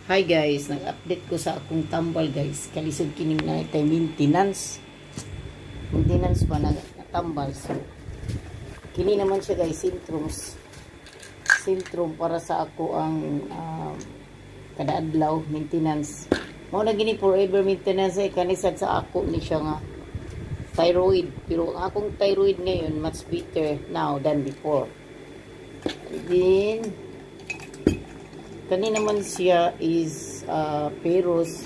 Hi guys, nag-update ko sa akong tambal, guys. Kalisod kining na kay maintenance. Maintenance pa na tambal. So kini naman siya, guys, Centrums. Centrum para sa ako ang kada adlaw maintenance. Mao na gini forever maintenance ay kanisad sa ako ni siya nga thyroid. Pero ang akong thyroid ngayon much better now than before. Then kani naman siya is peros.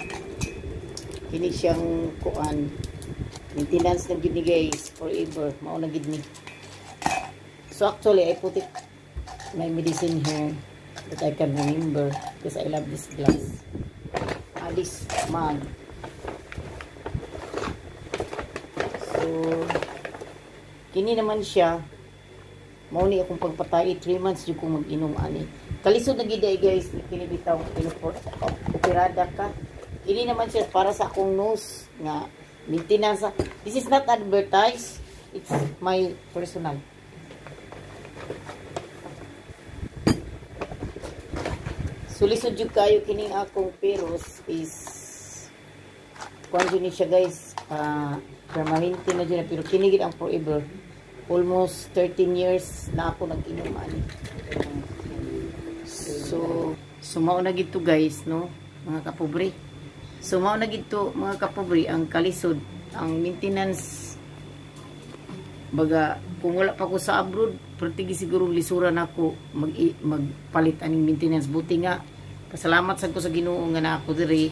Kini siyang kuan, maintenance na gid ni, guys, forever mao na gid ni. So actually I put it my medicine here that I can remember because I love this glass, this mug. So kini naman siya mao ni akong pagpatay, 3 months jud kong mag-inom ani. Kalisod na gid ay, guys, kini bitaw operada ka. Kini naman siya para sa akong nose nga maintenance. This is not advertised, it's my personal. So lisod jud kayo kining akong peros is kuan jud ni siya, guys, permanente na jud na, pero kini gid ang forever. Almost 13 years na ako nag-inom ani. So mao na gid to, guys, no, mga kapobre. So mao na gid to, mga kapobre, ang kalisod ang maintenance baga kung wala pa ko sa abroad, pertigi siguro lisuran ako magpalit aning maintenance. Buti nga pasalamat sad ko sa Ginoo nga naa ako diri,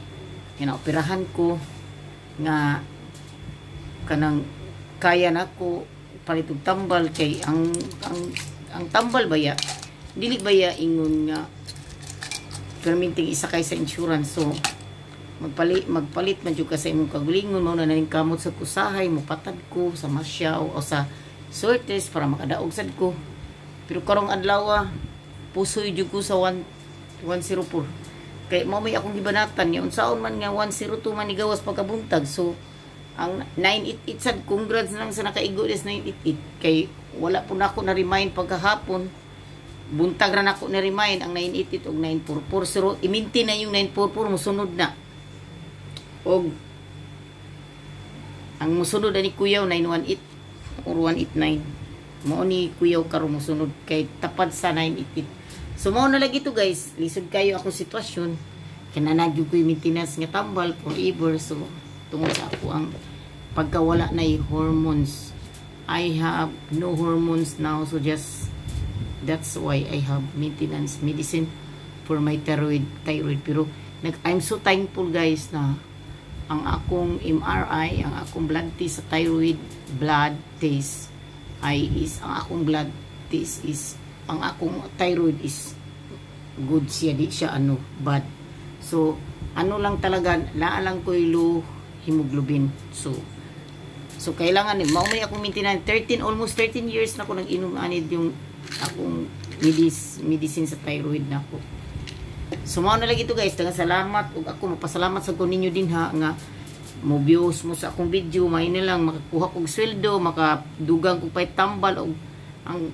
nga naoperahan ko, nga kanang kaya nako palit og tambal, kay ang tambal baya dili baya ingon nga perminting isa kay sa insurance. So magpalit man jud ka sa imong kagalingon. Mao na ning kamot sa kusahay mopatad ko sa Masyaw o sa Suertes para makadaog sad ko. Pero karong adlaw pusoy jud ko sa 104 kay mao may akong gibanatan nga unsaon man nga 102 man ni gawas pagkabuntag. So ang 988 sad, congrats lang sa nakaigo des 988 kay wala po nako na remind pagkahapon. Buntag ra nako na remind ang 988 og 944. So i-maintain na yung 944, musunod na. Og ang musunod ani kuyaw 918 or 189. Mao ni kuyaw karon musunod kay tapad sa 988. So mao na lagi to, guys. Lisod kayo akong sitwasyon kay nanagyo ko yung maintenance nga tambal forever. So tungod sa ako ang pagkawala na hormones, I have no hormones now, so just that's why I have maintenance medicine for my thyroid. Pero I'm so thankful, guys, na ang akong MRI, ang akong blood test sa thyroid blood test ay is ang akong blood test is ang akong thyroid is good siya, di siya ano bad. So ano lang talaga, naa lang ko'y low hemoglobin. So kailangan eh, mao may akong maintenance 13, almost 13 years na ko nag-inom anid yung akong medicine sa thyroid na ako. So mao na lagi to, guys. Daghang salamat ug ako mapasalamat sa ko ninyo din ha nga mo views mo sa akong video. May na lang makakuha kog sweldo, makadugang kog pay tambal og ang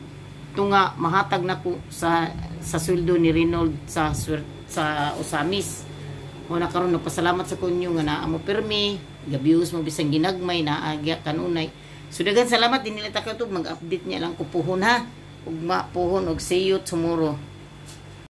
tunga mahatag nako sa sweldo ni Reynold sa Osamis. Mo na karon nagpasalamat sa kunyo nga naa mo pirmi, ga-views mo bisan ginagmay naa kanunay. So daghan salamat din nila ta mag-update niya lang ko puhon ha. Ugma puhon og see you tomorrow.